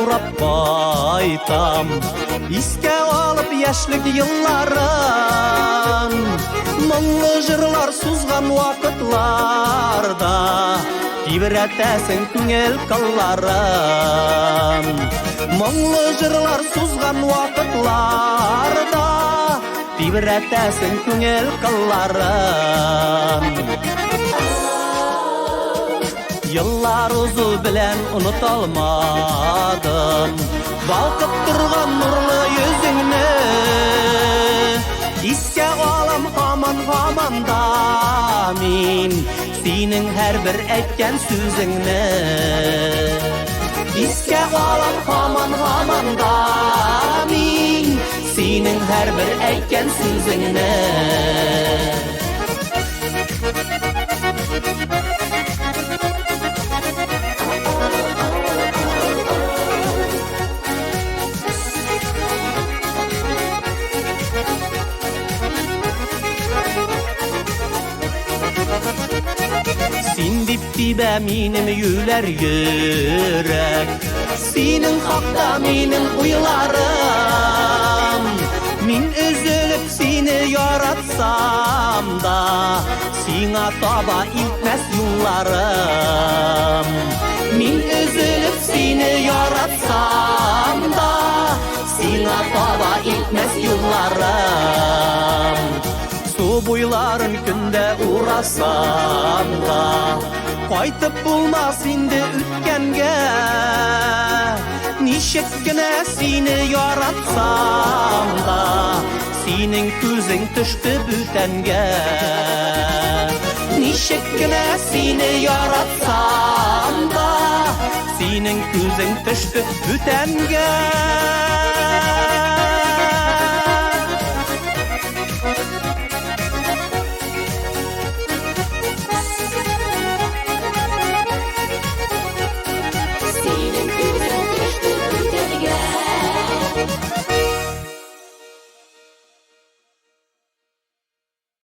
урап кайтам. Искә алып яшьлек елларын, моңлы җырлар сузган вакытларда, тибрәтәсең күңел кылларын. Моңлы җырлар сузган вакытларда, тибрәтәсең күңел кылларын. Еллар узу белән оныта алмадым балкып торган нурлы йөзеңне. Искә алам һаман, һаман да мин синең һәрбер әйткән сүзеңне. Искә алам һаман, һаман да мин синең һәрбер әйткән сүзеңне. Син дип тибә минем юләр йөрәк, синең хакта минем уйларым. Мин өзелеп сине яратсам да, сиңа таба илтмәс юлларым. Мин өзелеп сине яратсам да, сиңа таба илтмәс юлларым. Су буйларын көндә урасам да, кайтып булмас инде үткәнгә. Ничек кенә сине яратсам да, синең күзең төште бүтәнгә. Ничек кенә сине яратсам да, синең күзең төште бүтәнгә.